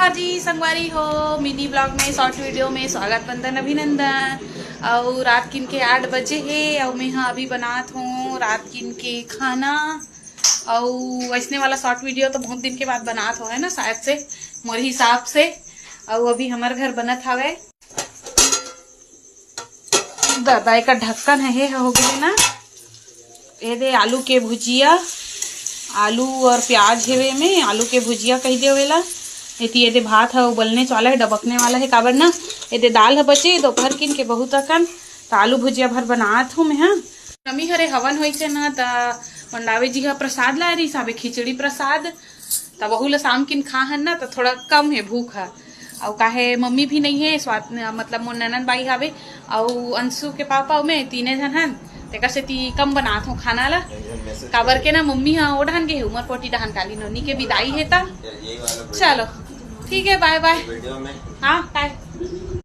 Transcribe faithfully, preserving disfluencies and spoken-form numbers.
जी संगवारी हो, mini blog में, शॉर्ट वीडियो में स्वागत, वंदन, अभिनंदन। अउ रात किन के आठ बजे हे, अउ मैं हा अभी बनात हूँ रात किन के खाना। अउ वैसने वाला शॉर्ट वीडियो तो बहुत दिन के बाद बनात हो, है ना, शायद से, मोर हिसाब से। अउ अभी हमर घर बनत हवे। दादा, एकर ढक्कन है, हे हो गए ना। ये दे आलू के भुजिया, आलू और प्याज हेवे में, आलू के भुजिया कही देवेला। एती ये दे भात है, उबलने वाला है, डबकने वाला है, काबर ना ये दे दाल है बचे दोपहर किन के बहुत अकन, त आलू भुजिया भर बनात हूँ मैं। हाँ, नमी हरे हवन होइसे ना, त मंडावे जी हा प्रसाद लाए रहिस, अबे खिचड़ी प्रसाद, त वहू ला शाम किन खा हन ना, त थोड़ा कम है भूख हा। अउ काहे मम्मी भी नहीं है, स्वात-, मतलब मोर ननद बाई हावे, अउ अंशु के पापा अउ मैं तीने झन हन, तेकर सेती कम बनात हूँ खाना ला। काबर के ना मम्मी हा ओ डहान गे हे, उमरकोटी डहान, काली नोनी के बिदाई हे त। चलो ठीक है, बाय बाय। हाँ, बाय।